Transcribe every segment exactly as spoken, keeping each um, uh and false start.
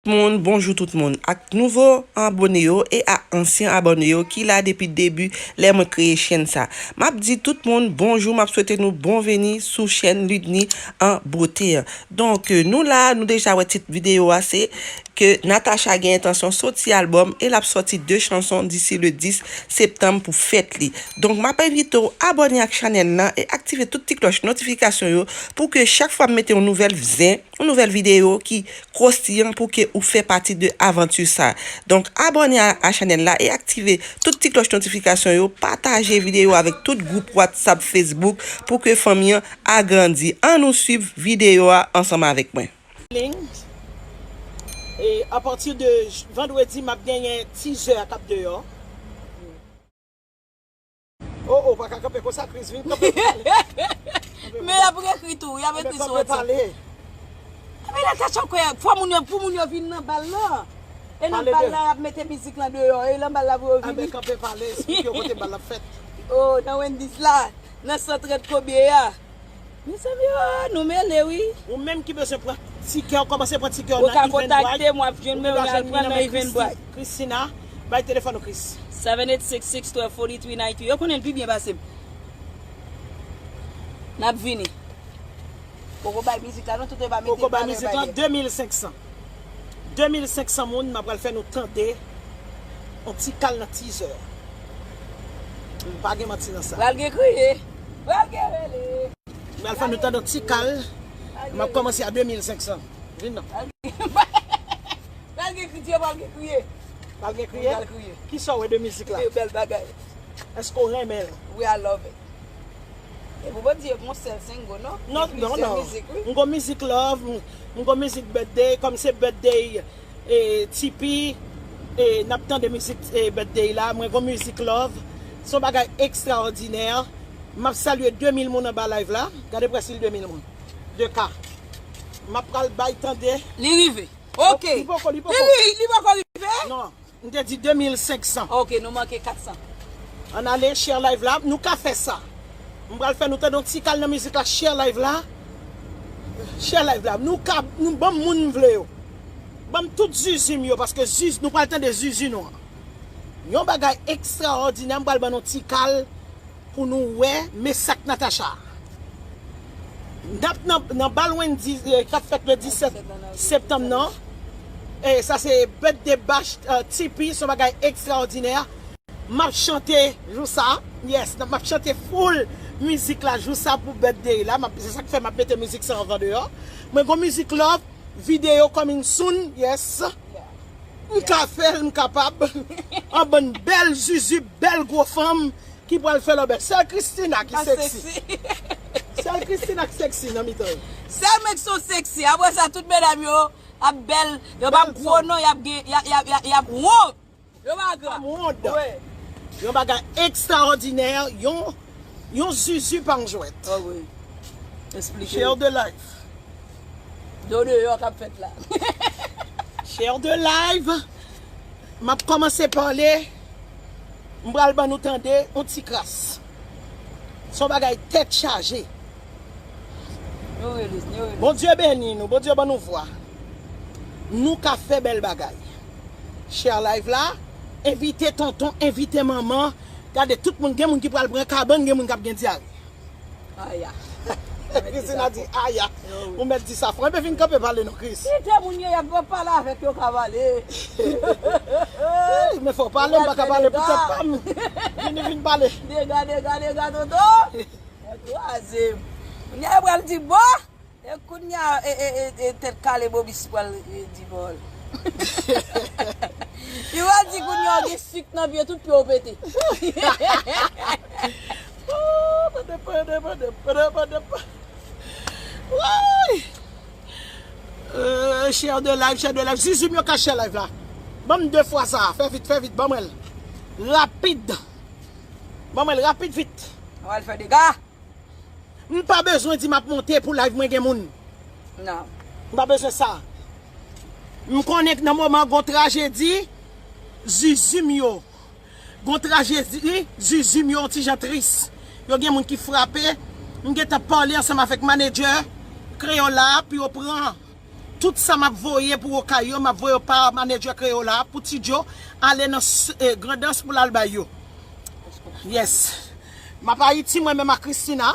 Tout moun, bonjou tout moun, ak nouvo abòne yo e a ansyen abòne yo ki la depi debi lè mwen kreye chèn sa. M ap di tout moun bonjou, m ap swete nou bonveni sou chèn Ludny an bote an. Donk, nou la, nou deja wè tit videyo a, se ke Natacha gen entansyon soti albòm e l ap sòti de chanson disi le dis septanm pou fèt li. Donk, m ap envite w abòne ak chanèl lan e aktive tout ti klòch notifikasyon yo pou ke chak fwa m mete yon nouvèl zen, yon nouvèl videyo ki kwostiyan pou ke ou fè pati de avanti sa. Donk, abòne a, a chanèl la e aktive tout ti klòch notifikasyon yo, pataje videyo avèk tout gwoup WhatsApp, Facebook pou ke fanmi an agrandi. Ann nou swiv videyo a ansanm avèk mwen. Link. E apati de j-, vandredi, m ap genyen teaser k ap deyò. Oh, oh, pa ka kanpe konsa, Chris, vin kanpe pale. Men y ap ekri tou, y ap ekri sou WhatsApp. Kanpe pale. Men la tèt chòk, fò moun yo, pou moun yo vin nan bal lan. E nan bal la, y ap mete mizik lan deyò. E nan bal la pou yo vini. Anben, kanpe pale, esplike yo kote bal la ap fèt. Oh, nan Wendy's la, nan san trant Kobe a. Mezanmi, oh, nou mele, wi. Ou menm ki bezwen pran tikè, ou kòmanse pran tikè w nan Eventbrite. Ou ka kontakte m, w ap jwenn mwen, ou ka al pran nan Eventbrite. Christina, bay telefòn ou, Chris. Seven eight six six twelve forty three ninety. Yo konnen l pi byen pase m. N ap vini. Poko bay mizik la, non, tout e pa mete valè. Poko bay mizik la, de mil senk san. De mil senk san moun, m ap pral fè nou tande yon ti kal nan teaser. M pa gen manti nan sa. Pral gen kriye, pral gen rele. M pral fè nou tande yon ti kal. M ap kòmanse a de mil senk san. Vin non. Pral gen, pral gen kriye, pral gen kriye. Pral gen kriye? Pral kriye. Kisa w wè de mizik la? Bèl bagay. Èske w renmen l? Wi, I love it. E pou Bondye, gon sèl single, non? Non, non, non. M gon mizik love, m, m gon mizik birthday, kòm se birthday, e, T P, e, n ap tande mizik, e, birthday la, mwen gon mizik love. Se yon bagay ekstraòdinè. M ap salye de mil moun anba live la. Gade prèske de mil moun. De K. M ap pral bay tande. Li rive. Ok. Li poko, li poko. Li, li, li poko rive? Non. M te di de mil senk san. Ok, nou manke kat san. Ann ale, share live la, nou ka fè sa. M pral fè nou tande yon ti kal nan mizik la, share live la. Share live la, nou ka, nou ban m moun m vle yo. Ban m tout zuzu m yo, paske zuzu, nou pral tande zuzu nou an. Yon bagay ekstraòdinè, m pral ban nou ti kal pou nou wè, men sa k Natacha. N ap nan, nan bal Wendy's, eh, k ap fèt le disèt septanm nan. E sa se birthday bash, eh, T P, se yon bagay ekstraòdinè. M ap chante jou sa, yes, m ap chante full mizik la jou sa pou birthday la. M ap, se sa k fè m ap mete mizik sa anvan deyò. Mwen gon mizik love, videyo coming soon, yes. M ka fè l, m kapab. An bann bèl zuzu, bèl gwo fanm ki pral fè lòbèy. Sèl Christina ki seksi. Sèl Christina ki seksi nan mitan yo. Sèl mwen ki so seksi. Apre sa, tout medam yo ap bèl. Yo p ap gwo non, y ap gen, y ap, y ap, y ap, y ap won. Yo pa gra. Wi. Yon bagay ekstraòdinè, yon, yon zuzu pa yon jwèt. Ah wi. Esplike. Share the live. Dlo deyò k ap fèt la. Share the live. M ap kòmanse pale. M pral ban nou tande yon ti kras. Se yon bagay tèt chaje. Bondye beni nou, Bondye ban nou vwa. Nou ka fè bèl bagay. Share live la, envite tonton, envite manman. Gade, tout moun, gen moun ki pral pran kabann, gen moun k ap gen dyare. Aya. Christina di, aya. Ou mèt di sa fò. Enben, vin kanpe pale non, Chris. Kite moun yo, y ap pale avèk yo, ka pale. Men fò pale, m pa ka pale pou tèt pa m. Vini, vin pale. Dega, dega, dega, tonton. Kraze m. Kounye a, yo pral di, bon, e kounye a, e, e, e, e, tèt kale Bobis pral, e, di bòl. Li pral di, kounye a, gen sik nan pye, tout pye w pete. Oh, pete, pete, pete, pete, pete. Woy! Euh, share the live, share the live. Zuzu m yo ka share live la. Ban m de fwa sa. Fè vit, fè vit. Ban mwen l. Rapid. Ban mwen l rapid, vit. Ou al fè dega. M pa bezwen di m ap monte pou live mwen gen moun. Non. M pa bezwen sa. M konnen nan moman gon trajedi, zuzu m yo. Gon trajedi, zuzu m yo yon ti jan tris. Yo gen moun ki frape. M gentan pale ansanm avèk manedjè Kreyòl la pou yo pran Tout sa m ap voye pou Okay yo, m ap voye yo pa manedjè Kreyòl la pou Ti Djo ale nan s- eh, Grandans pou l al bay yo. Yes. M ap Ayiti, mwen menm ak Christina.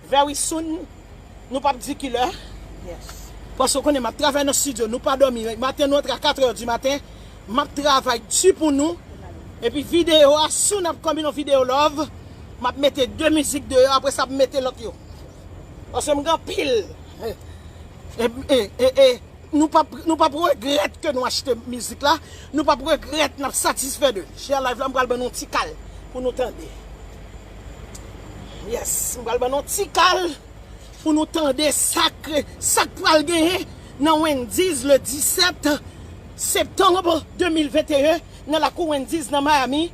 Very soon, nou p ap di kilè. Yes. Paske w konnen m ap travay nan studio, nou pa dòmi. Maten nou antre a katrè di maten, m ap travay di pou nou. Epi videyo a, soon ap kòm yon videyo love. M ap mete de mizik deyò, apre sa m mete lòt yo. Paske m gen anpil. E, e, e, e, nou p ap, nou p ap regrèt ke nou achte mizik la. Nou p ap regrèt, n ap satisfè de l. Share live la, m pral ban nou yon ti kal pou nou tande. Yes, m pral ban nou yon ti kal pou nou tande sa k, sa k pral genyen nan Wendy's le disèt septanm de mil venteyen nan lakou Wendy's nan Miami.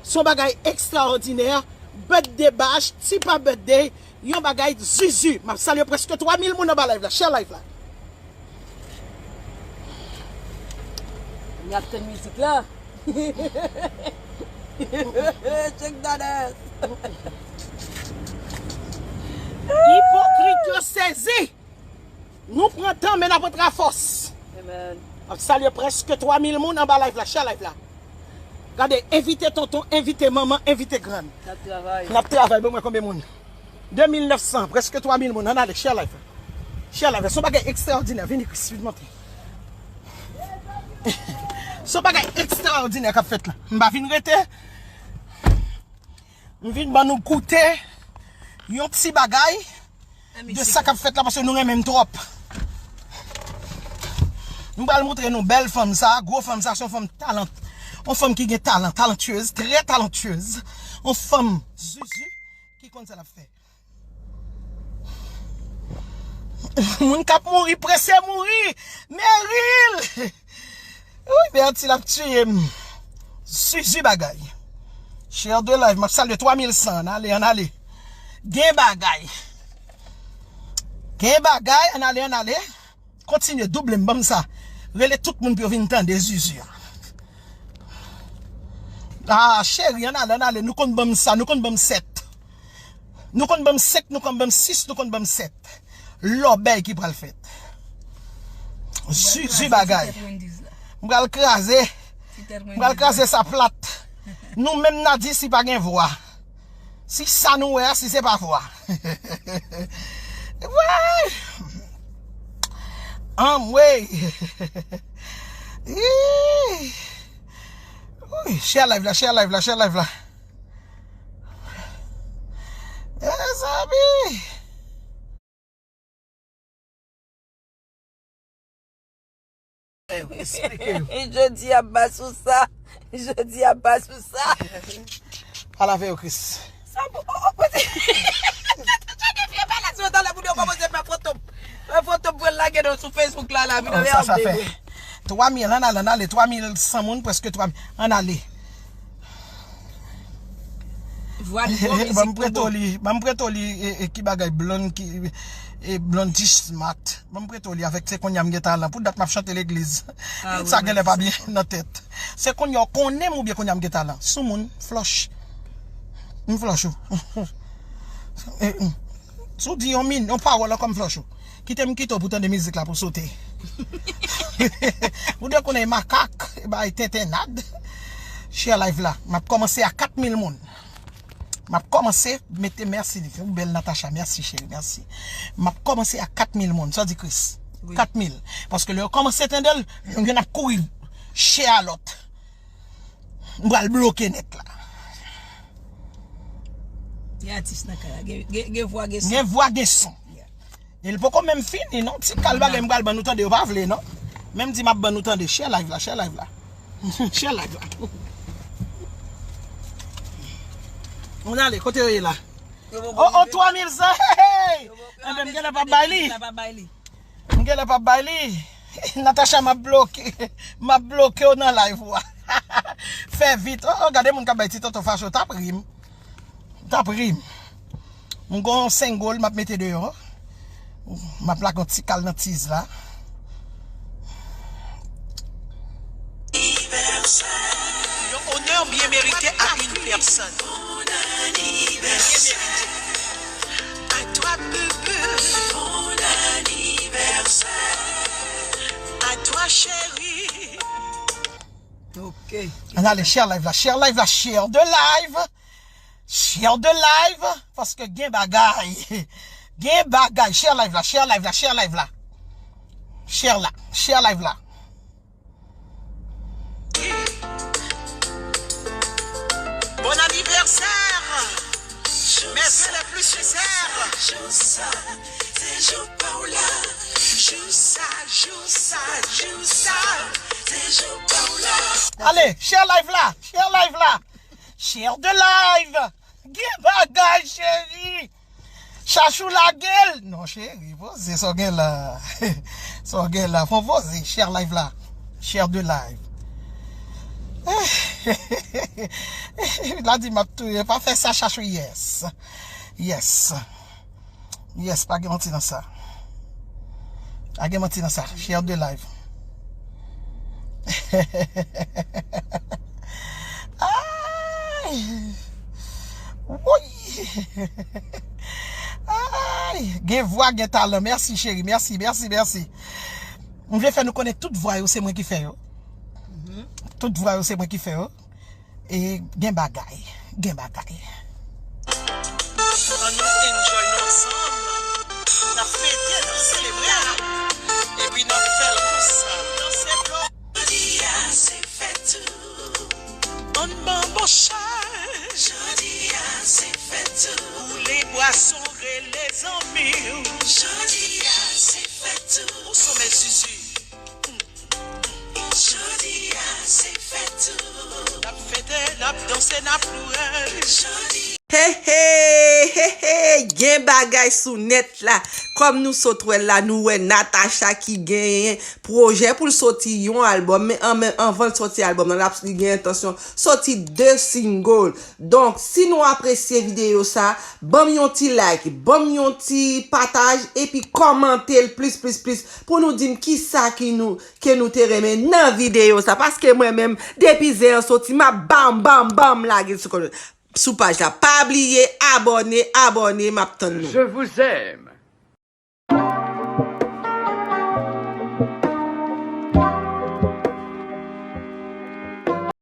Se yon bagay ekstraòdinè. Birthday bash, ti pa birthday, yon bagay zuzu. M ap salye prèske twa mil moun anba live la. Share live la. Y ap tann mizik la. Check that ass. Ipokrit yo sezi. Nou pran tan, men n ap antre a fòs. Amen. M ap salye prèske twa mil moun anba live la, share live la. Gade, envite tonton, envite manman, envite grann. N ap travay. N ap travay, bon, mwen konbyen moun? De mil nèf san, prèske twa mil moun. Ann ale, share live la. Share live la. Se yon bagay ekstraòdinè. Vini, Chris, vin montre. Se yon bagay ekstraòdinè k ap fèt la. M pa vin rete. M vin ban nou goute yon ti bagay de sa k ap fèt la, paske nou renmen m twòp. M pral montre nou bèl fanm sa, gwo fanm sa, se yon fanm talant, yon fanm ki gen talan, talentueuse, très talentueuse, yon fanm zuzu ki konn sa l ap fè. Moun k ap mouri, prese mouri, Meryl! Wi, Bertil ap tiye m. Zuzu bagay. Share the live, m ap salye twa mil san, ann ale, ann ale. Gen bagay. Gen bagay, ann ale, ann ale. Kontinye double m, ban m sa. Rele tout moun pou yo vin tande zuzu a. Ah, cheri, ann ale, ann ale. Nou konn ban m sa, nou konn ban m sèt. Nou konn ban m senk, nou konn ban m sis, nou konn ban m sèt. Lòbèy ki pral fèt. Zuzu bagay. M pral kraze. M pral kraze sa plat. Nou menm n a di si pa gen vwa. Si sa nou wè a, si se pa vwa. Woy! Anmwey! Ih! Wi, share live la, share live la, share live la. Mezanmi! Jodi a pa sou sa. Jodi a pa sou sa. Pale avè yo, Chris. Sa pou. Oh, oh, kote. Tande vye bagay yo talè pou yo kòmanse fè foto. Fè foto pou yo lage nou sou Facebook la, la. Oh, sa, sa fè. Twa mil, ann ale, ann ale. Twa mil san moun, prèske twa mil. Ann ale. Vwa li bon, mizik li bon. Ban m prete w li, ban m prete w li, e, e, ki bagay, blonde ki, e, blonde smart. Ban m prete w li avèk se kounye a m gen talan. Pou dat m ap chante legliz. Sa genlè pa byen nan tèt. Se kounye a w konnen m oubyen kounye a m gen talan. Soumoun, flòch. M flòch ou. E, mm. Si w di yon min, yon pawòl ankò m flòch ou. Kite m kite w pou tande mizik la pou sote. Ou dwe konnen e makak, e bay tentennad. Share live la. M ap kòmanse a kat mil moun. M ap kòmanse mete mèsi li. Ou bèl Natacha, mèsi cheri, mèsi. M ap kòmanse a kat mil moun. Sa w di Chris? Wi. Kat mil. Paske lè yo kòmanse tande l, youn ap kouri share a lòt. M pral bloke nèt la. Gen atis nan kay la, gen, gen, gen vwa, gen son. Gen vwa, gen son. Yeah. E l poko menm fini non. Ti kal bagay m pral ban nou tande, yo pa vle non. Menm di m ap ban nou tande. Share live la, share live la. Share live la. Ann ale, kote yo ye la? Oh, oh, twa mil san. Hey, hey. Enben, m genlè p ap bay li. M genlè p ap bay li. Natacha, m ap bloke. M ap bloke w nan live ou a. Fè vit. Oh, oh, gade moun k ap bay ti tonton fache, t ap ri m. T ap ri m. M gon single m ap mete deyò. M ap lage yon ti kal nan tiz la. Yon onè byen merite a yon pèsòn. Byen merite. À toi, bébé. Bon anivèsè. Ann ale, share live la, share live la, share the live. Share the live, paske gen bagay. Gen bagay, share live la, share live la, share live la. Share la, share live la. Bon anniversaire. Mes vœux les plus sincères. Jou sa, se jou pa w la. Jou sa, jou sa, jou sa, se jou pa w la. Ale, share live la, share live la. Share the live. Gen bagay, cheri. Chachou lage l. Non, cheri, poze sa w gen la. Sa w gen la. Fon poze. Share live la. Share the live. La di m ap touye. Pa fè sa, Chachou. Yes. Yes. Yes, pa gen manti nan sa. Pa gen manti nan sa. Share the live. Ay. Woy. Ay. Gen vwa, gen talan. Mèsi, cheri. Mèsi, mèsi, mèsi. M vle fè nou konnen tout vwa yo, se mwen ki fè yo. Tout vwa yo, se mwen ki fè yo. E gen bagay, gen bagay. Ann nou enjoy nou ansanm. N ap fete, n ap selebre. Epi n ap fè l konsa. Danse blo. Jodi a se fèt ou. Ann banbòche. Jodi a se fèt ou. Boule bwason, rele zanmi w. Jodi a se fèt ou. Konsome zuzu. Jodi a se fèt ou. N ap fete, n ap danse, n ap louwe. Jodi Hey, hey, hey, hey, gen bagay sou nèt la. Kòm nou sot wè l la, nou wè Natacha ki genyen pwojè pou l soti yon albòm, men an men, anvan l soti albòm nan, l ap, li gen entansyon soti de single. Donk, si nou apresye videyo sa, ban m yon ti like, ban m yon ti pataj, epi kòmante l plis, plis, plis, pou nou di m kisa ki nou, ke nou te renmen nan videyo sa. Paske mwen menm, depi zen an soti, m ap bam, bam, bam, lage l sou kò-, sou paj la. Pa bliye abòne, abòne, m ap tann nou. Je vous aime.